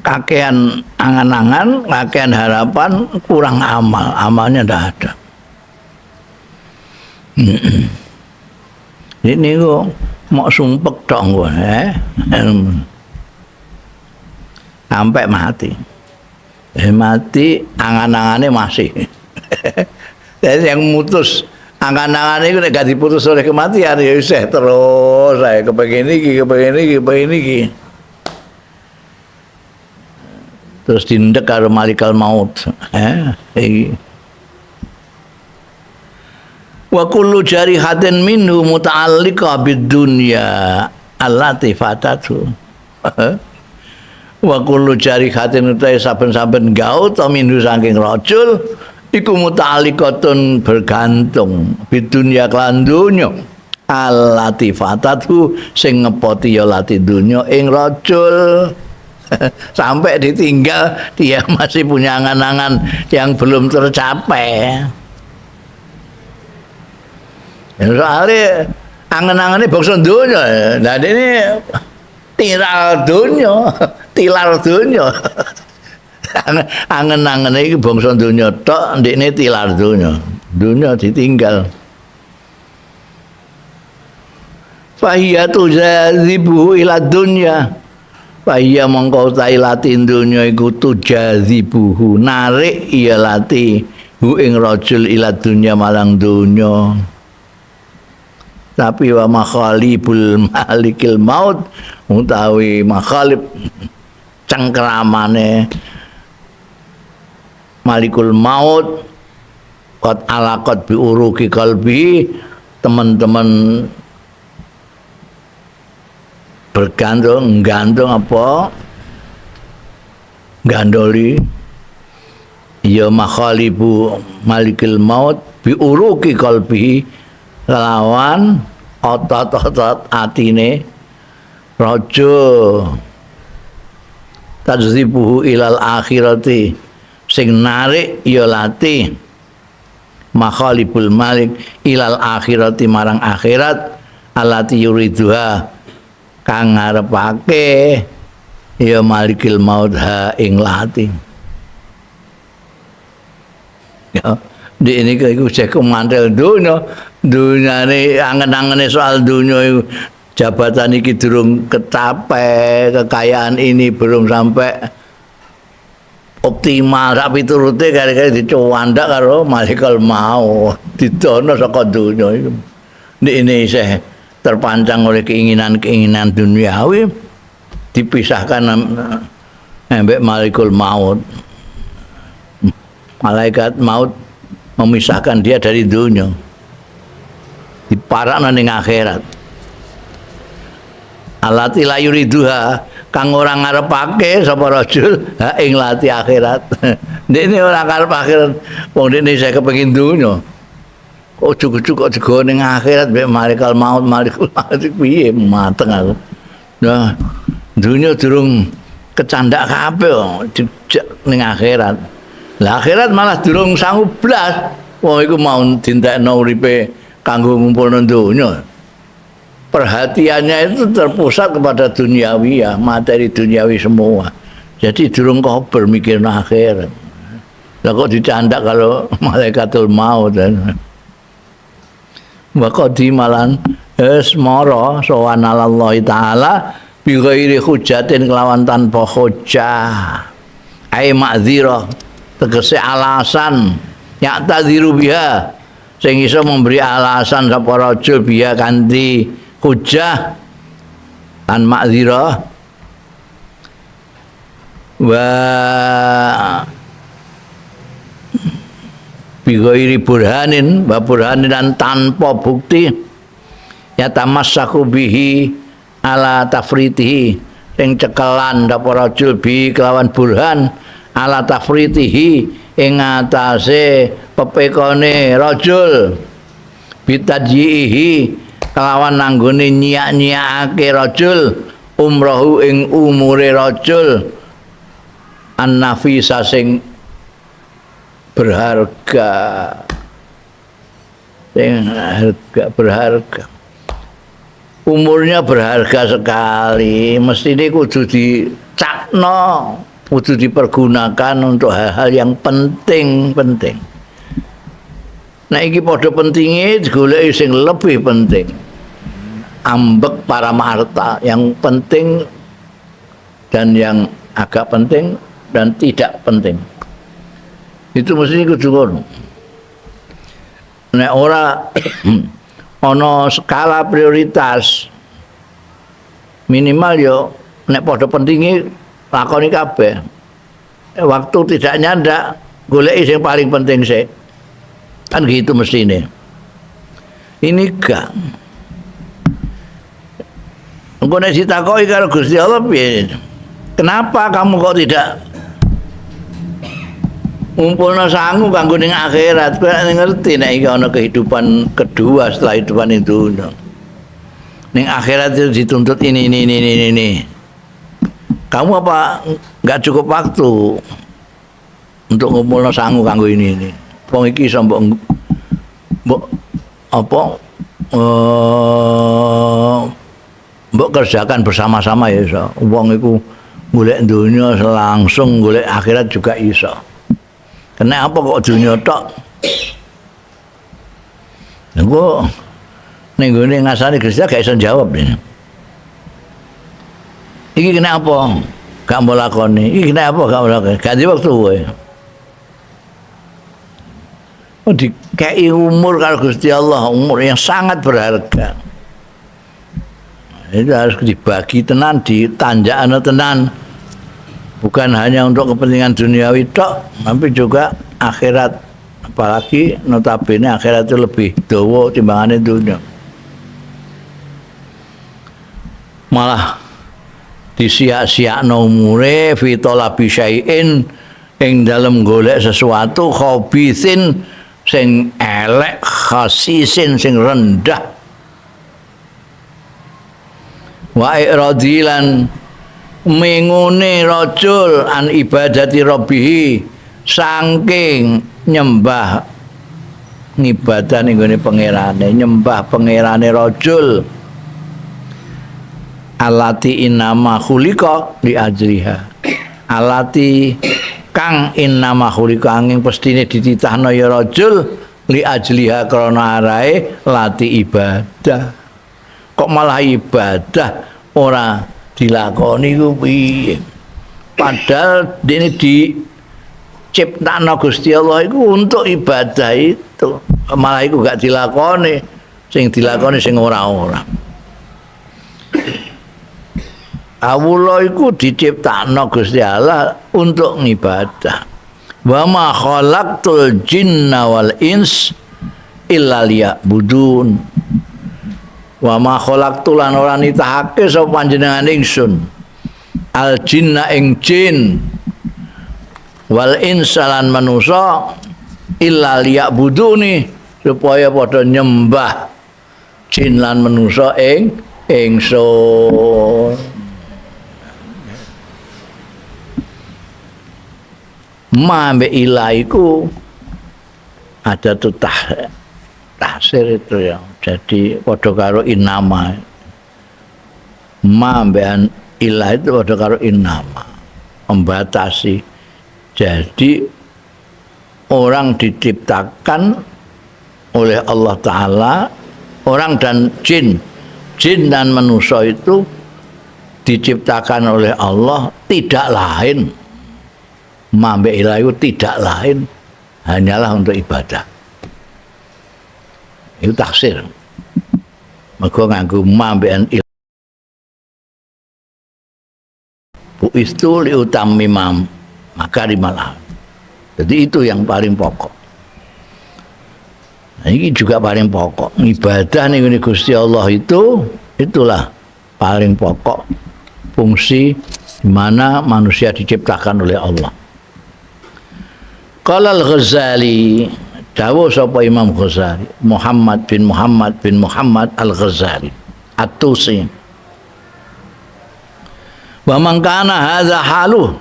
Kakean angan-angan, kakean harapan, kurang amal, amalnya ndak ada. Ini kok mau sumpek dong gue, Sampai mati. Mati angan-angannya masih. Jadi yang mutus angan-angan itu nek gak diputus oleh kematian ya isih terus saya kepengin iki, kepengin iki, kepengin iki. Terus dindek karo malikal maut. Iki. Wa kullu jarihatin minhu muta'alliqah bid dunya allati fatatu. Wa kullu jarihatin utahe saben-saben gaut minhu saking rajul iku muta'alliqatun bergantung bid dunya kelan dunya allati fatatu sing ngepoti ya lati dunya ing rajul. Sampai ditinggal dia masih punya angan-angan yang belum tercapai. Ya, soalnya angan-angannya bangsa dunia. Nah ini tiral dunia, tilar dunia. Angan-angannya itu bangsa dunia tok, ini tilar dunia. Dunia ditinggal. Fahiyatu jazibuhu ila dunya. Fahiyya mongko utahi lati dunya iku tujazibuhu, narik ya lati hu ing rajul ila dunya marang dunya. Tapi wa makhalibul malikil maut utawi makhalib cengkramane malikul maut qad alaqat bi uruki qalbi, teman-teman bergantung, gantung apa gandoli ya makhalibu malikil maut bi uruki qalbi lawan otot-otot atine raja tajzibuhu ilal akhirati sing narik ya lati makhalibul malik ilal akhirati marang akhirat alati yuriduha kang ngarepake ya malikil maut ha ing lati. Ya di ini iku jek mantel donya, dunyane angen-angene soal donya iku jabatan iki durung kecapai, kekayaan ini belum sampai optimal, sak piturute kare-kare dicuwandak karo malikul maut, didono saka donya iku. Di ini isih terpancang oleh keinginan-keinginan duniawi, dipisahkan ambek malikul maut. Malaikat maut memisahkan dia dari dunia, diparakno ning akhirat. Alati la yuriduha kang ora ngarepake sapa rajul ha ing lati akhirat. Ndekne ora ngarep akhirat, wong ndekne isih kepengin dunya. Kok ujug-ujug kok digawa ning akhirat mbek malikul maut, malikul maut piye mateng aku. Nah, dunya durung kecandak kabeh kok dijak ning akhirat. Lah akhirat malah durung sangu blas. Wong iku mau dintekno uripe kanggo ngumpulno donya. Perhatiannya itu terpusat kepada duniawi ya, materi duniawi semua. Jadi durung kober mikirno akhirat. Lah kok dicandak kalau malaikatul maut. Wa qadimalan esmara sowan Allah taala bi ghairi hujatin kelawan tanpa hujah. Ai ma'dzirah tegese alasan ya'tadziru biha sing iso memberi alasan sapa rajul biha kanthi hujah an ma'dzirah wa bi ghairi burhanin wa burhanin dan tanpa bukti ya tamassaku bihi ala tafritihi sing cekelan sapa rajul bi kelawan burhan ala tafritihi ing atase pepekone rajul bitadyihi kelawan nanggone nyiak-nyiakake rajul umrohu ing umure rajul an-nafisa sing berharga, sing harga berharga, umurnya berharga sekali, mestine kudu dicakno, kudu dipergunakan untuk hal-hal yang penting-penting. Nah iki padha pentinge digoleki sing lebih penting. Ambek para marta yang penting dan yang agak penting dan tidak penting. Itu mesti kudu ngono. Nek ora ana skala prioritas minimal yo nek padha pentinge lakoni kabeh. Waktu tidak nyandak, goleki sing paling penting sik. Kan gitu mestine. Ini gak. Engko nek ditakoki karo Gusti Allah piye? Kenapa kamu kok tidak ngumpulno sangu kanggo ning akhirat? Kowe ngerti nek iki ana kehidupan kedua setelah kehidupan itu. Ning akhirat itu dituntut ini. Kamu apa nggak cukup waktu untuk ngumpulno sangu kanggo ini? Wong iki iso mbok apa mbok kerjakan bersama-sama ya iso. Wong iku golek dunya langsung golek akhirat juga iso. Kenapa kok dunya tok? Lha kok ning gone ngasane Gusti gak iso jawab ini. Iki kenapa gak mbok lakoni? Iki kenapa gak mbok lakoni? Ganti waktu kowe. Oh, dikei umur karo Gusti Allah, umur yang sangat berharga. Itu harus dibagi tenan, ditanjakno tenan. Bukan hanya untuk kepentingan duniawi tok, tapi juga akhirat. Apalagi notabene akhirat itu lebih dawa timbangane dunia. Malah disia-siakno umure fi talabi syai'in ing dalem golek sesuatu khabithin sing elek, khasisin sing rendah. Wa iradilan mengune rajul an ibadati rabbih saking nyembah ngibadah ning gone pangerane, nyembah pangerane rajul alati innama khuliqa li ajriha, alati kang innama khuliqa angin pestine dititahno ya rajul li ajliha krana arahe lati ibadah. Kok malah ibadah ora dilakoni ku piye? Padahal dene diciptakno Gusti Allah iku untuk ibadah itu, malah iku gak dilakoni, sing dilakoni sing ora-ora. Awula iku diciptakno Gusti Allah untuk ngibadah. Wa ma khalaqtul jinna wal ins illa liya'budun. Wa ma khalaqtu lan ora nitahake sapa panjenengan ingsun al jinna ing jin wal insa lan manusa illa liya'buduni, supaya padha nyembah jin lan manusa ing ingsun. Ma mbek ila iku ada tuh tahsir itu ya. Jadi padha karo inama. Ma mbek ila itu padha karo inama, membatasi. Jadi orang diciptakan oleh Allah Ta'ala, orang dan jin, jin dan manusia itu diciptakan oleh Allah tidak lain. Ma mbek ila itu tidak lain, hanyalah untuk ibadah. Itu taksir. Mergo nganggo ma mbek ila. Bu istu li utami mam makarimal. Jadi itu yang paling pokok. Nah, ini juga paling pokok. Ibadah ning Gusti Allah itu itulah paling pokok fungsi di mana manusia diciptakan oleh Allah. Qala Al-Ghazali, dawuh sapa Imam Ghazali, Muhammad bin Muhammad bin Muhammad Al-Ghazali At-Tusi. Wa man kana hadza haluh,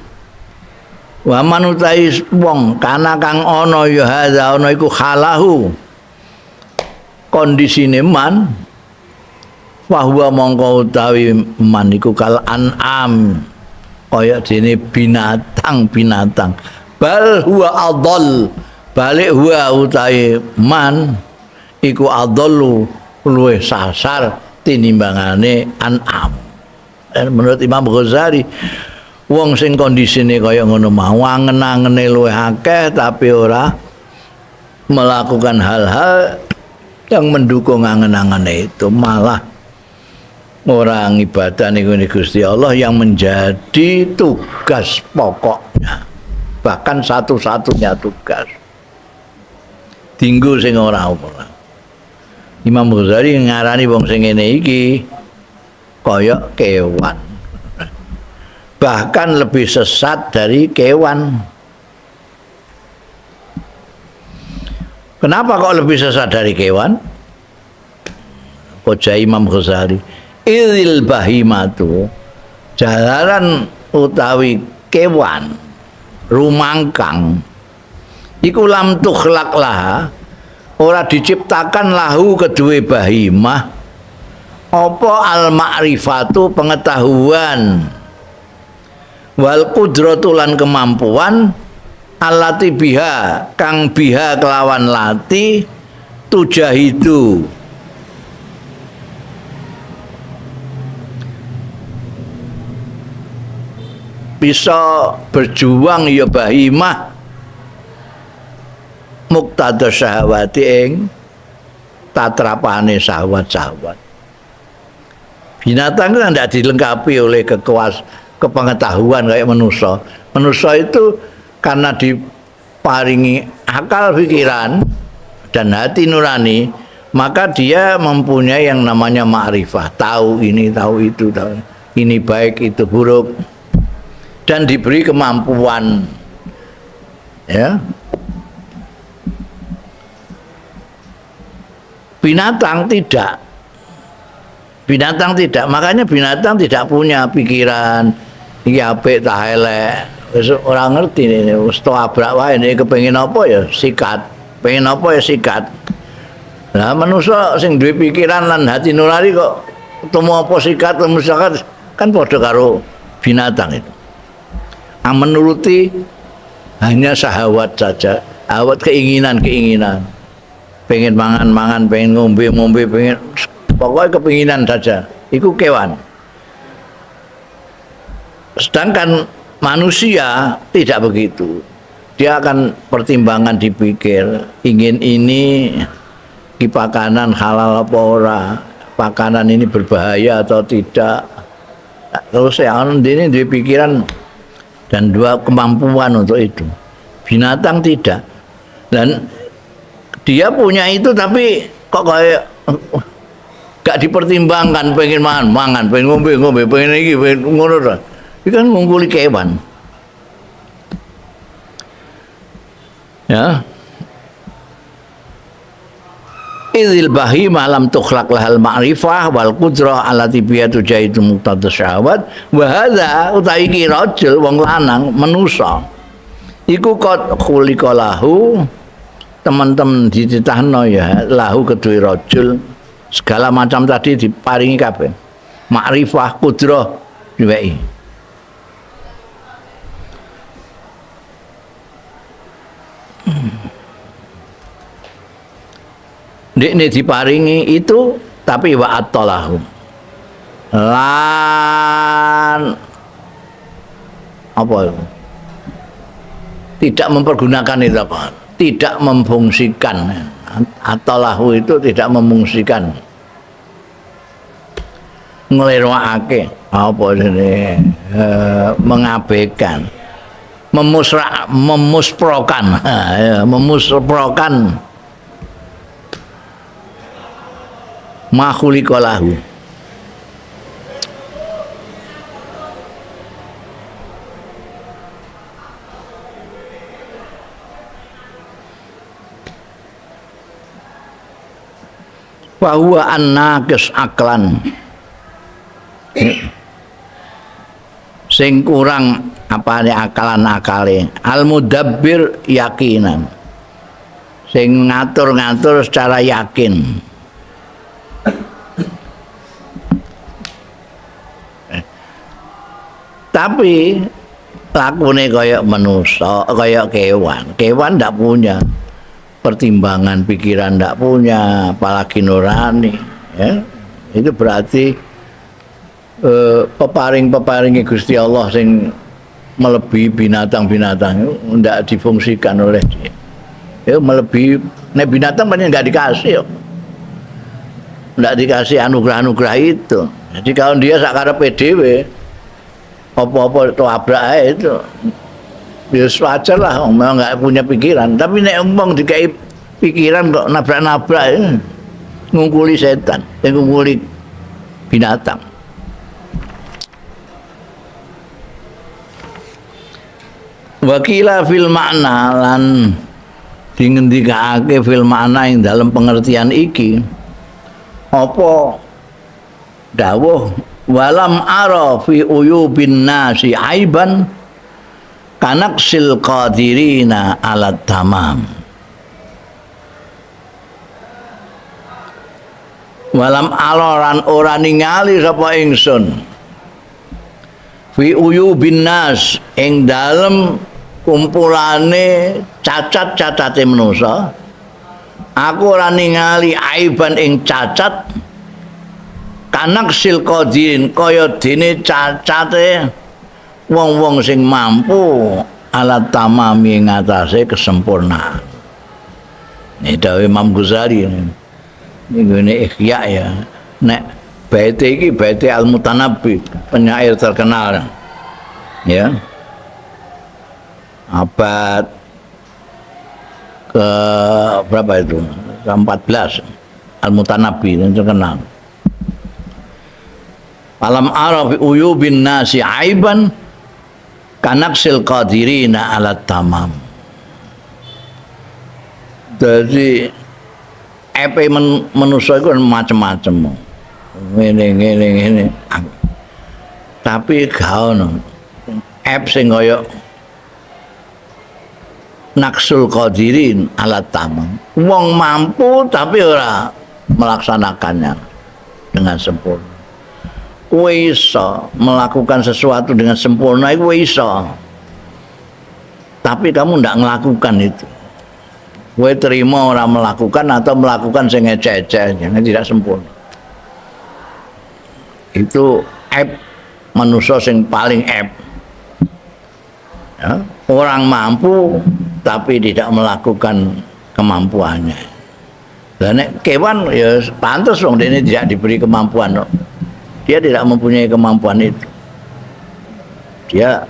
wa man utai wong kana kang ana ya hadza ana iku halahu kondisine man, fahuwa mongko utawi man iku kal an'am kaya dene binatang-binatang. Bal huwa adall, balik huwa utawi man iku adallu luwih sasar tinimbangane an'am. Menurut Imam Ghazali, wong sing kondisine kaya ngono mau angen-angene luwih akeh tapi ora melakukan hal-hal yang mendukung angen-angene itu, malah orang ibadah niku Gusti Allah yang menjadi tugas pokoknya, bahkan satu-satunya tugas. Dinggo sing ora-ora. Imam Ghazali ngarani wong sing ngene iki kaya kewan, bahkan lebih sesat dari kewan. Kenapa kok lebih sesat dari kewan? Koja Imam Ghazali, idil bahimatu, jalaran utawi kewan rumangkang iku lam tukhlaq laha, ora diciptakan lahu kedue bahimah apa al ma'rifatu pengetahuan wal qudratu lan kemampuan allati biha kang biha kelawan lati tujahidu bisa berjuang ya bahimah muktada syahwati ing tatrapane syahwat-syahwat. Binatang kan tidak dilengkapi oleh kepengetahuan kayak manusia. Manusia itu karena diparingi akal pikiran dan hati nurani, maka dia mempunyai yang namanya ma'rifah, tahu ini, tahu itu, tahu ini baik, itu buruk, dan diberi kemampuan, ya. Binatang tidak. Binatang tidak, makanya binatang tidak punya pikiran iki apik ta elek. Wis ora ngerti ini, wis tabrak wae ini kepengin apa ya sikat, pengen apa ya sikat. Lah manusa sing duwe pikiran lan hati nurani kok ketemu apa sikat, ketemu sikat kan padha karo binatang itu. Menuruti hanya syahwat saja, syahwat keinginan-keinginan. Pengen mangan-mangan, pengen ngombe-ngombe, pengen pokoknya kepinginan saja. Iku kewan. Sedangkan manusia tidak begitu. Dia akan pertimbangan dipikir, ingin ini ki pakanan halal apa ora, pakanan ini berbahaya atau tidak. Terus yang ini duwe pikiran dan dua kemampuan untuk itu. Binatang tidak. Dan dia punya itu tapi kok kayak gak dipertimbangkan, pengen mangan, mangan, pengen ngombe, ngombe, pengen iki, pengen ngono ta. Iki kan ngungkuli kewan. Ya. Idzil bahimah lam tukhlaq lahal ma'rifah wal qudrah allati biha tujahidu muqtada syahwat wa hadza utawi iki rajul wong lanang manusa iku qad khuliqa lahu, teman-teman dititahno ya lahu kedue rajul segala macam tadi diparingi kabeh, makrifah qudrah diwehi. Ndekne diparingi itu tapi wa atalahu lan apa itu? Tidak mempergunakan itu apa? Tidak memfungsikan. Atalahu itu tidak memfungsikan, nglirwakake apa jenenge, mengabaikan, memusprokan, memusprokan makhlikolahu. Fahuwa an-naqis aklan, sing kurang apane akalan akale. Al-mudabbir yakinan, sing ngatur-ngatur secara yakin. Tapi lakune kaya manusa, kaya kewan. Kewan ndak punya pertimbangan pikiran, ndak punya, apalagi nurani, ya. Itu berarti peparing-peparinge Gusti Allah sing melebihi binatang-binatang itu ndak difungsikan oleh dia. Ya melebihi, nek binatang paling nggak dikasih, ya. Ndak dikasih anugerah-anugerah itu. Jadi kalau dia sakarepe dhewe apa-apa tabrak ae itu ya wajar lah, memang nggak punya pikiran. Tapi nek wong dikai pikiran kok nabrak-nabrak ya, ngungkuli setan, ngungkuli binatang. Wakila fil makna lan dingendikake fil makna ing dalam pengertian iki apa dawuh walam ara fi uyubin nasi aiban kanaksil qadirina ala tamam. Walam aloran ora ningali sapa ingsun fi uyubin nas ing dalem kumpulane cacat-cacate manusa, aku ora ningali aiban ing cacat kanaksil qadirin kaya dene cacate wong-wong sing mampu alat tamami ing atase kesempurnaan. Ini dawuh Imam Ghazali ini Ihya ya. Nek baite iki baite Al-Mutanabbi, penyair terkenal ya. Abad ke berapa itu? Ke-14 Al-Mutanabbi yang terkenal. Alam ara fi uyubin nasi aiban kanaksil qadirina ala tamam. Jadi epe manusa iku macem-macem. Ngene ngene ngene. Tapi gak ono ep sing kaya naksul qadirin ala tamam. Wong mampu tapi ora melaksanakannya dengan sempurna. Kowe iso melakukan sesuatu dengan sempurna, kowe iso. Tapi kamu ndak ngelakukan itu. Kowe terima orang melakukan atau melakukan sing eceh-eceh, yang tidak sempurna. Itu aib manusia sing paling aib. Ya, orang mampu tapi tidak melakukan kemampuannya. Lah nek kewan ya pantes wong dene tidak diberi kemampuan. Dia tidak mempunyai kemampuan itu. Dia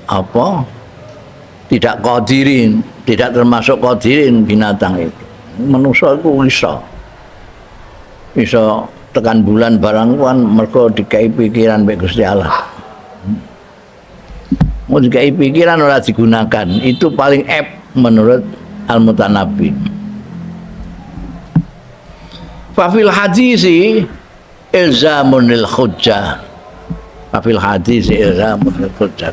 apa? Tidak qadirin, tidak termasuk qadirin binatang itu. Manusia itu iso. Iso tekan bulan barang kan mergo dikai pikiran mbek Gusti Allah. Mau dikai pikiran ora digunakan, itu paling ep menurut Al-Mutanabbi. Fa fil hadisi ilzamun lil hujjah. Fa fil hadisi ilzamun lil hujjah.